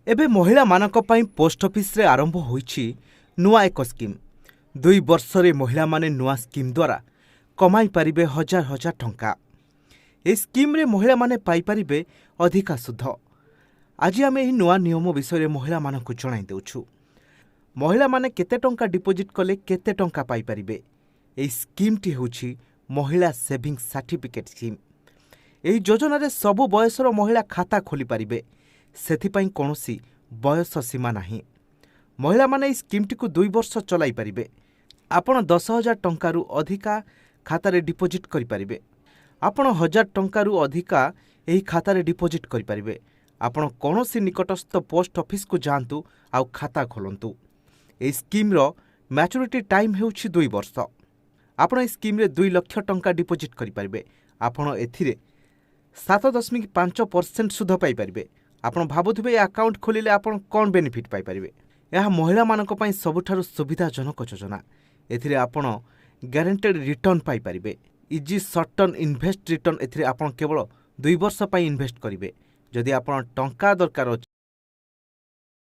ଏବେ ମହିଳାମାନଙ୍କ ପାଇଁ ପୋଷ୍ଟ ଅଫିସରେ ଆରମ୍ଭ ହୋଇଛି ନୂଆ ଏକ ସ୍କିମ୍। 2 ବର୍ଷରେ ମହିଳାମାନେ ନୂଆ ସ୍କିମ୍ ଦ୍ୱାରା କମାଇ ପାରିବେ ହଜାର ହଜାର ଟଙ୍କା। ଏହି ସ୍କିମ୍ରେ ମହିଳାମାନେ ପାଇପାରିବେ ଅଧିକା ସୁଧ। ଆଜି ଆମେ ଏହି ନୂଆ ନିୟମ ବିଷୟରେ ମହିଳାମାନଙ୍କୁ ଜଣାଇ ଦେଉଛୁ। ମହିଳାମାନେ କେତେ ଟଙ୍କା ଡିପୋଜିଟ୍ କଲେ କେତେ ଟଙ୍କା ପାଇପାରିବେ। ଏହି ସ୍କିମ୍ଟି ହେଉଛି ମହିଳା ସେଭିଂ ସାର୍ଟିଫିକେଟ୍ ସ୍କିମ୍। ଏହି ଯୋଜନାରେ ସବୁ ବୟସର ମହିଳା ଖାତା ଖୋଲିପାରିବେ। ସେଥିପାଇଁ କୌଣସି ବୟସ ସୀମା ନାହିଁ। ମହିଳାମାନେ ଏହି ସ୍କିମ୍ଟିକୁ 2 ବର୍ଷ ଚଲାଇ ପାରିବେ। ଆପଣ 10,000 ଟଙ୍କାରୁ ଅଧିକା ଖାତାରେ ଡିପୋଜିଟ୍ କରିପାରିବେ। ଆପଣ 1000 ଟଙ୍କାରୁ ଅଧିକା ଏହି ଖାତାରେ ଡିପୋଜିଟ୍ କରିପାରିବେ। ଆପଣ କୌଣସି ନିକଟସ୍ଥ ପୋଷ୍ଟ ଅଫିସକୁ ଯାଆନ୍ତୁ ଆଉ ଖାତା ଖୋଲନ୍ତୁ। ଏହି ସ୍କିମ୍ର ମ୍ୟାଚୁରିଟି ଟାଇମ୍ ହେଉଛି 2 ବର୍ଷ। ଆପଣ ଏହି ସ୍କିମ୍ରେ 2 ଲକ୍ଷ ଟଙ୍କା ଡିପୋଜିଟ୍ କରିପାରିବେ। ଆପଣ ଏଥିରେ 7.5% ସୁଧ ପାଇପାରିବେ। ଆପଣ ଭାବୁଥିବେ, ଏ ଆକାଉଣ୍ଟ ଖୋଲିଲେ ଆପଣ କ'ଣ ବେନିଫିଟ୍ ପାଇପାରିବେ? ଏହା ମହିଳାମାନଙ୍କ ପାଇଁ ସବୁଠାରୁ ସୁବିଧାଜନକ ଯୋଜନା। ଏଥିରେ ଆପଣ ଗ୍ୟାରେଣ୍ଟେଡ୍ ରିଟର୍ଣ୍ଣ ପାଇପାରିବେ। Easy short term invest return. ଏଥିରେ ଆପଣ କେବଳ 2 ବର୍ଷ ପାଇଁ ଇନଭେଷ୍ଟ କରିବେ। ଯଦି ଆପଣ ଟଙ୍କା ଦରକାର ଅଛି